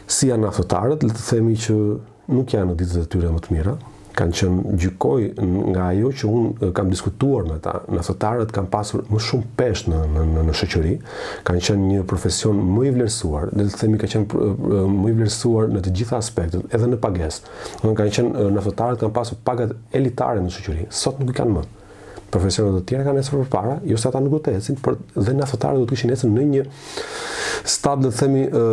Si janë naftëtarët, le të themi që nuk janë në ditët e tyre më të mira, kanë qenë gjykoj nga ajo që unë kam diskutuar me ta, naftëtarët kanë pasur më shumë peshë në në në, në shoqëri, kanë qenë një profesion më i vlerësuar, le të themi ka qenë më i vlerësuar në të gjitha aspektet, edhe në pagesë. Domethënë kanë qenë naftëtarët kanë pasur pagat elitare në shoqëri, sot nuk i kanë më. Profesionet të tjera kanë ecur përpara, jo se ata nuk do të ecin, por dhe naftëtarët do të kishin ecur në një stad le të themi ë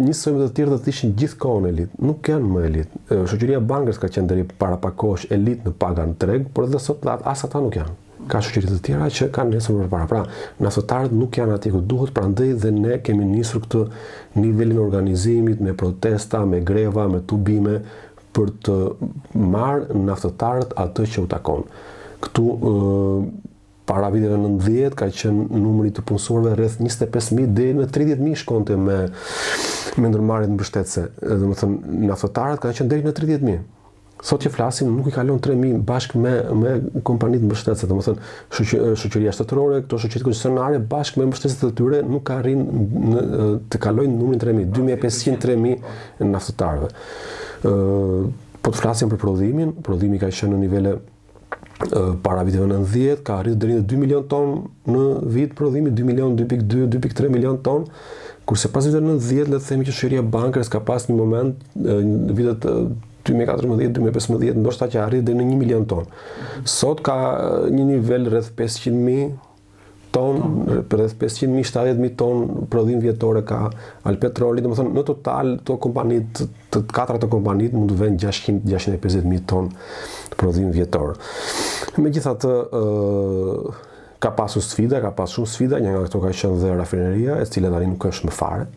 njësoj me të tjerë do të ishin gjithkohë elitë. Nuk janë më elitë. Shoqëria Bankers ka qenë deri para pak kohësh elitë në paga në treg, por edhe sot as ata nuk janë. Ka shoqëri të tjera që kanë ecur përpara. Pra, naftëtarët nuk janë atje ku duhet, prandaj dhe ne kemi nisur këtë nivelin e organizimit me protesta, me greva, me tubime për të marrë naftëtarët atë që u takon. Këtu para viteve 90 ka qenë numri i të punësuarve rreth 25.000 deri në 30.000 shkonte me me ndërmarrjet mbështetëse. Domethënë naftëtarët kanë qenë deri në 30.000. Sot që flasim nuk i kalon 3000 bashkë me me kompanitë mbështetëse, domethënë shoqëria shtetërore, këto shoqëri koncesionare bashkë me mbështetësit e tyre nuk arrin në, të kalojnë numrin 3000, 2500 3000 naftëtarëve. Ë po të flasim për prodhimin, prodhimi ka qenë në nivele para viteve 90 ka arritur deri në 2 milion ton në vit prodhimi 2 milion 2.2 2.3 milion ton kurse pas viteve 90 le të themi që shoqëria Bankers ka pas një moment në vitet 2014 2015 ndoshta që arrit deri në 1 milion ton sot ka një nivel rreth 500.000 ton, rreth 500.000, 70.000 ton prodhim vjetore ka Albpetroli, domethënë në total të kompanitë, të katra të kompanitë mund të vënë 600 650.000 ton prodhim vjetor. Megjithatë, ë ka pasur sfida, ka pasur shumë sfida, një nga këto ka qenë dhe rafineria, e cila tani nuk është më fare.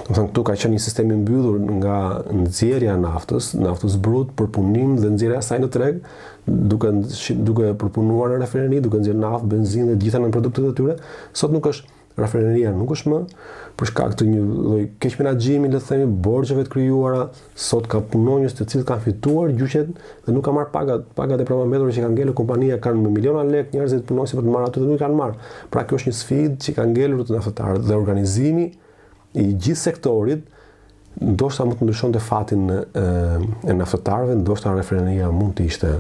Domethënë këtu ka qenë një sistem i mbyllur nga nxjerrja e naftës, naftës brut, përpunim dhe nxjerrja e saj në treg, duke duke përpunuar në rafineri, duke nxjerrë naftë, benzinë dhe të gjitha nënproduktet e tyre, sot nuk është rafineria nuk është më për shkak të një lloj keqmenaxhimi, le të themi, borxheve të krijuara, sot ka punonjës të cilët kanë fituar gjyqet dhe nuk kanë marrë pagat, pagat e prapambetura që kanë ngelur kompania kanë me miliona lekë njerëzit punonjës për të marrë aty dhe nuk i kanë marrë. Pra kjo është një sfidë që ka ngelur te naftëtarët dhe organizimi i gjithë sektorit ndoshta mund të ndryshonte fatin e, e naftëtarëve, ndoshta rafineria mund të ishte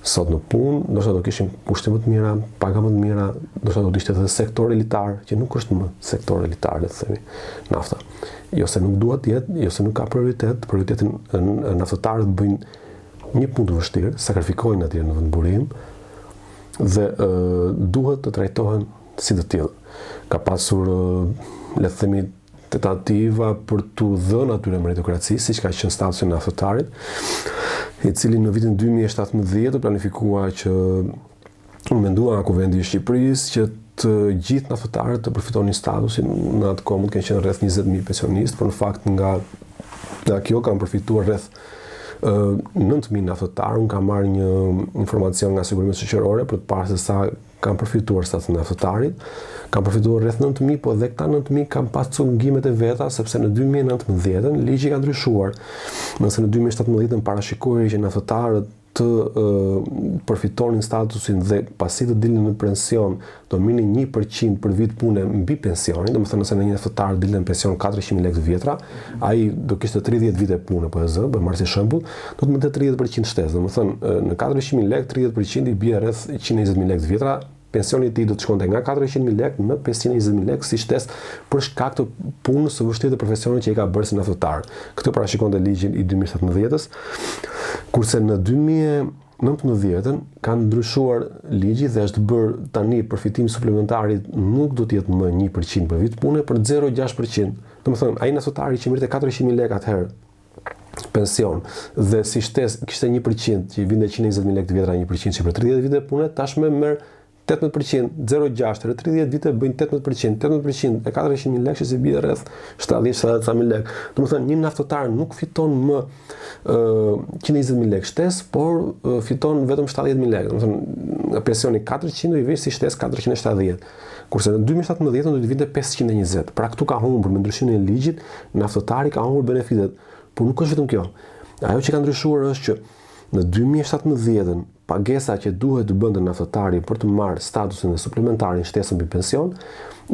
sot në punë, ndoshta do kishim kushte më të mira, paga më të mira, ndoshta do të ishte edhe sektor elitar, që nuk është më sektor elitar, le të themi, nafta. Jo se nuk duhet të jetë, jo se nuk ka prioritet, prioritetin naftëtarët bëjnë një punë të vështirë, sakrifikojnë atje në vendburim dhe e, duhet të trajtohen si të tillë. Ka pasur, le të themi, tentativa për t'u dhënë atyre meritokraci, siç ka qenë statusi i naftëtarit, i cili në vitin 2017 u planifikua që u mendua nga Kuvendi i Shqipërisë që të gjithë naftëtarët të përfitonin statusin, në atë kohë mund të kenë qenë rreth 20.000 pensionistë, por në fakt nga nga kjo kanë përfituar rreth 9.000 naftëtarë. Unë kam marrë një informacion nga sigurimet shoqërore për të parë se sa kanë përfituar statusin e naftëtarit, kanë përfituar rreth 9000, po dhe këta 9000 kanë pas cungimet e veta sepse në 2019-ën ligji ka ndryshuar. Nëse në 2017-ën parashikohej që naftëtarët të e, përfitonin statusin dhe pasi të dilnin në pension, do merrnin 1% për vit pune mbi pensionin, domethënë nëse në një naftëtar dilte në pension 400.000 lekë të vjetra, ai do kishte 30 vite pune, po e zë, po e marr si shembull, do të merrte 30% shtesë. Domethënë në 400.000 lekë 30% i bie rreth 120.000 lekë të vjetra, pensioni i tij do të shkonte nga 400.000 lekë në 520.000 lekë si shtesë për shkak të punës së vështirë të profesionit që i ka bërë si naftëtar. Këtë parashikonte ligji i 2017-s. Kurse në 2019-ën ka ndryshuar ligji dhe është bërë tani përfitimi suplementar nuk do të jetë më 1% për vit pune, por 0.6%. Domethënë, ai naftëtari që merrte 400.000 lekë atëherë pension dhe si shtesë kishte 1% që i vinte 120.000 lekë të vjetra 1% që për 30 vite pune, tashmë merr 18%, 0.6 herë 30 vite bëjnë 18%, 18% e 400.000 lekë që i bie rreth 70-70 lekë. Domethënë një naftëtar nuk fiton më ë 120.000 lekë shtesë, por fiton vetëm 70.000 lekë. Domethënë nga pensioni 400 do i vijë si shtesë 470. Kurse në 2017 do të vinte 520. Pra këtu ka humbur me ndryshimin e ligjit, naftëtari ka humbur benefitet. Por nuk është vetëm kjo. Ajo që ka ndryshuar është që në 2017-ën pagesa që duhet të bënte naftëtari për të marrë statusin dhe suplementarin shtesën mbi pension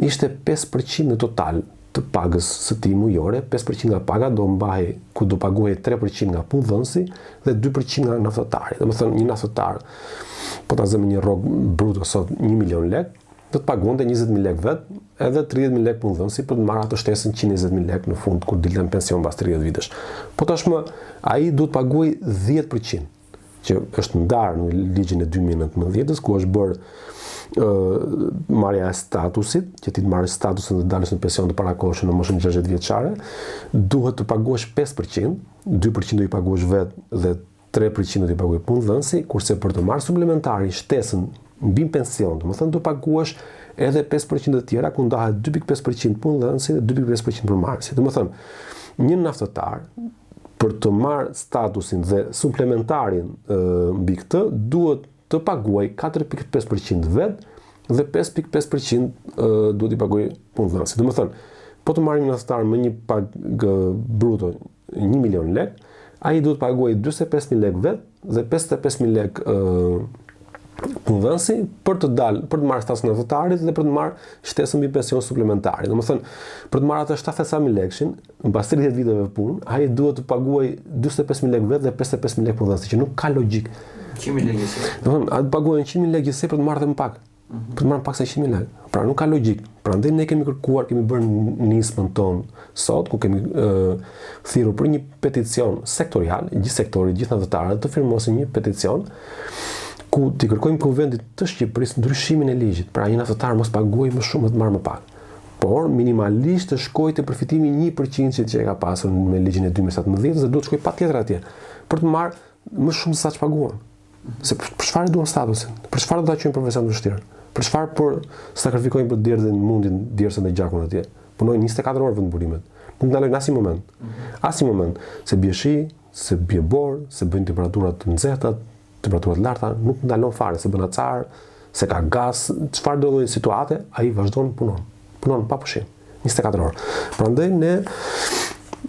ishte 5% në total. të pagës së tij mujore, 5% nga paga do mbahej, ku do paguhej 3% nga punëdhënësi dhe 2% nga naftëtari. Domethënë një naftëtar, po ta zëmë një rrogë bruto sot 1 milion lek, do të paguante 20.000 lekë vet, edhe 30.000 lekë punëdhënësi për të marrë atë shtesën 120.000 lekë në fund kur dilte në pension mbas 30 vitesh. Po tashmë ai duhet të paguajë 10%, që është ndarë në ligjin e 2019-s ku është bërë ë marrja e statusit, që ti të marrësh statusin dhe të dalësh në pension të parakohshëm në moshën 60 vjeçare, duhet të paguash 5%, 2% do i paguash vet dhe 3% do t'i paguajë punëdhënësi, kurse për të marrë suplementarin shtesën mbi pension, domethënë do paguash edhe 5% të tjera ku ndahet 2.5% punëdhënësi dhe 2.5% për marrësi. Domethënë, një naftëtar për të marrë statusin dhe suplementarin e, mbi këtë duhet të paguajë 4.5% vet dhe 5.5% duhet t'i paguajë punëdhënësi. Domethënë, po të marrim një naftëtar me një pagë bruto 1 milion lek, ai duhet të paguajë 45000 lekë vet dhe 55000 lekë punëdhënësi për të dalë, për të marrë statusin e naftëtarit dhe për të marrë shtesën mbi pension suplementare. Domethënë, për të marrë atë 70 mijë lekëshin, mbas 30 viteve punë, ai duhet të paguajë 45000 lekë vet dhe 55000 lekë punëdhënësi, që nuk ka logjikë. 100.000 lekë gjithsej. Domethënë, ai paguajnë 100.000 lekë gjithsej për të marrë dhe më pak. Mm -hmm. Për të marrë pak se 100.000 lekë. Pra nuk ka logjikë. Prandaj ne kemi kërkuar, kemi bërë nismën tonë sot ku kemi ë thirrur për një peticion sektorial, gjithë sektori, gjithë naftëtarët të firmosin një peticion ku t'i kërkojmë kuvendit të Shqipërisë ndryshimin e ligjit. Pra një naftëtar mos paguajë më shumë dhe të marrë më pak. Por minimalisht të shkojë te përfitimi 1% që e ka pasur me ligjin e 2017 dhe duhet të shkojë patjetër atje për të marrë më shumë se sa ç'paguan. Se për çfarë duam statusin? Për çfarë do ta quajmë profesion të vështirë? Për çfarë po sakrifikojnë po derdhin mundin, djersën dhe gjakun atje? Punojnë 24 orë vendburimet. Nuk ndalojnë asnjë moment. Asnjë moment. Se bie shi, se bie borë, se bëjnë temperatura të nxehta, temperatura të larta, nuk ndalon fare, se bën acar, se ka gaz, çfarë do lloj situate, ai vazhdon punon. Punon pa pushim. 24 orë. Prandaj ne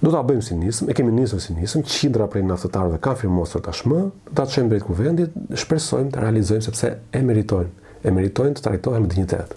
do ta bëjmë si nismë, e kemi nisur si nismë, qindra prej naftëtarëve kanë firmosur tashmë, do ta çojmë drejt kuvendit, shpresojmë ta realizojmë sepse e meritojnë. E meritojnë të trajtohen me dinjitet.